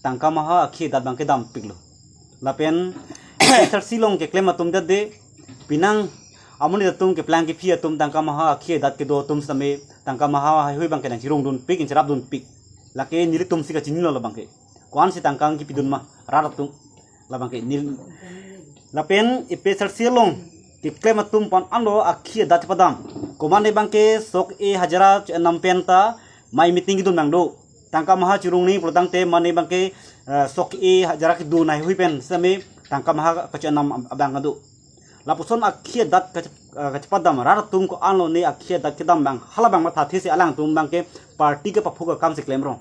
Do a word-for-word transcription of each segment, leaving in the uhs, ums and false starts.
tangka maha akhi adat abangke dampiklo. Lapen A P H L C along keklem atum det de, penang amonit atum keplang kephi atum tangka maha akhi adat kedo atum sitame tangka maha haihui abangke nangchirongdunpik, nangcherapdunpik. Lake nelitum si kachinilo labangke. Ko-an si tangka kepidun ma rat atum. Labangke neli. Lapen A P H L C along keklem atum aphan anlo akhi adat chepadam. Komatne abangke sok-e hajira cho-enam pen ta mei meeting kedun abang do. Tangka maha chirongni pulotangte mane abangke, eh, sok-e hajira kedun haihui pen sitame tangka maha kacho-enam abang do. Lapuson akhi adat kach-, eh, kachepadam, rat atum ko-anlo ne akhi adat kedam abang, hala abang mathathe si alangtum abangke party kepaphuk akam si klemrong.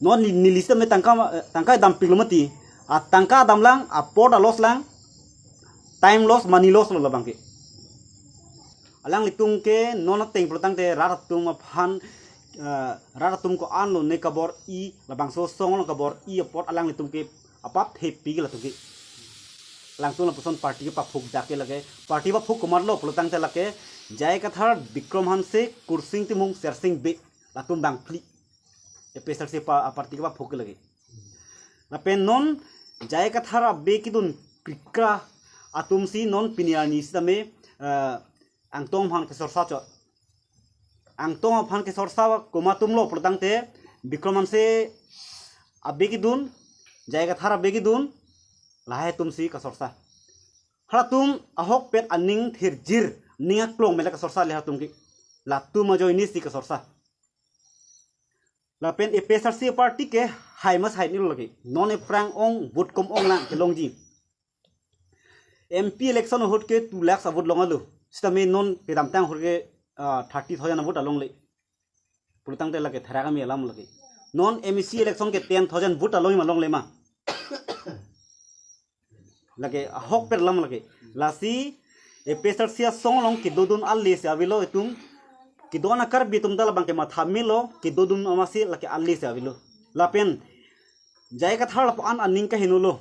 Non ni, neli sitame tangka, eh, tangka dampiklo mati. A tangka damlang, apor a loss lang, time loss, money loss lo labangke. Alanglitum ke non ateng pulotangte rat atum aphan, eh, rat atum ko-anlo ne kabor-i, labangso asong along kabor-i apot alanglitum ke apap thepi ke latum ke. Alangtum lapuson party kepaphuk dak ke lake. Party paphuk komatlo pulotangte lake J I Kathar, Bikram Hanse, Kursing Timung, Sersing Bey, latum bangphli. A P H L C pa-, a party kepaphuk ke lake. Lapen non J I Kathar abe kedun krikra atum si non pini arni sitame, eh, Angtong aphan kesorsa chot. Angtong aphan kesorsa komat atumlo pulotangte Bikram Hanse abe kedun, J I Kathar abe kedun, lahai atum si kasorsa. Halatum ahokpet aning thirjir, ning aklong mela kasorsa le halatum ke. Latum ajoine si kasorsa. Lapen A P H L C party ke hai mas hai nilo lake. Non aphrang ong, vote kom ong lang kelongji. M P election ahut ke two lakhs a vote longlo. Sitame non kedamtang ahut ke, ah, thirty thousand a vote alongle. Pulotangte lake thara kami alam lake. Non M A C election ke ten thousand vote along ma longle ma. Lake ahokpet alam lake. Lasi A P H L C asong along kedodun ale si avelo itum. Kedo-an a Karbi atum ta labangke matha melo, kedodun amatsi lake ale si avelo. Lapen J I Kathar lapu-an aning kahinolo.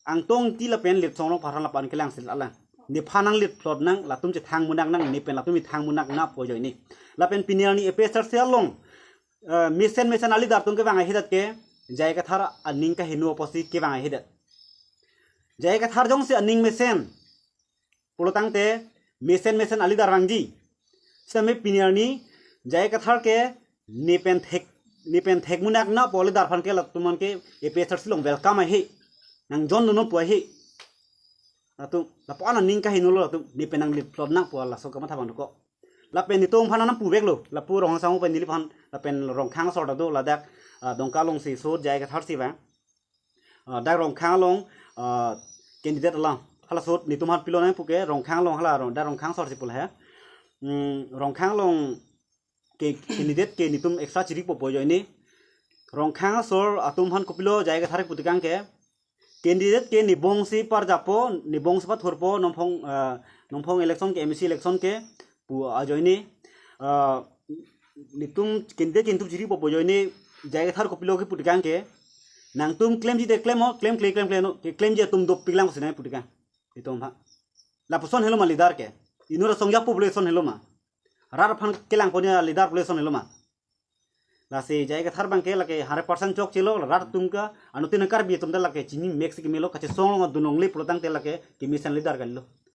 Angtong Engti lapen Litsong Rongphar aphan lapu-an kelang sil alang. Nephan nanglit phlot nang, latum chethang munak nang, nepen latum ithang munak nangpo ajoine. Lapen pini arni A P H L C along, eh, mesen mesen a leader atum kevang ahidat ke, J I Kathar aning kaheno apotsi kevang ahidat. J I Kathar jongsi aning mesen pulotangte mesen mesen a leader vangji. Sitame pini arni J I Kathar ke nepen thek, nepen thek munak nangpo a leader aphan ke latum aphan ke A P H L C along welcome ahi. Nangjon dunnon pu ahi. Latum, lapu-an aning kahinolo latum, nepen nanglit phlot nangpo laso kamatha abang dokok. Lapen netum aphan nangpuveklo, lapu Ronghang Sangho pen neliphan, lapen Rongkhang asor ta do ladak, ah, Dongka alongsi so J I Kathar si vang. Ah, dak Rongkhang along, ah, candidate alam. Hala sot netum aphan pilo nangpu ke Rongkhang along hala rong, dak Rongkhang asor si pu lahai. Hmm, Rongkhang along ke candidate ke netum extra chiri popo ajoine. Rongkhang asor atum aphan kopilo J I Kathar pu tekang ke. Candidate ke nebong si parjapo, nebong si pathurpo, Nongphong, ah, Nongphong election ke, M A C election ke, pu ajoine. Ah, netum candidate ke netum chiri popo ajoine, J I Kathar kopilo kepu tekang ke. Nangtum klemji te klem-o, klemkle klemkle non, keklemji atum dopik lang pusi nangpu tekang. Netum aphan. Lapuson helo ma leader ke. Inut asong ya population helo ma. Rat aphan kelang pon a leader population helo ma. Lasi J I Kathar abangke lake hundred percent chokchelo, rat atum ke, anuttin Karbi atum ta lake chini mek si kemelo, kachesong along adun longle pulotangte lake kemesen leader kalilo.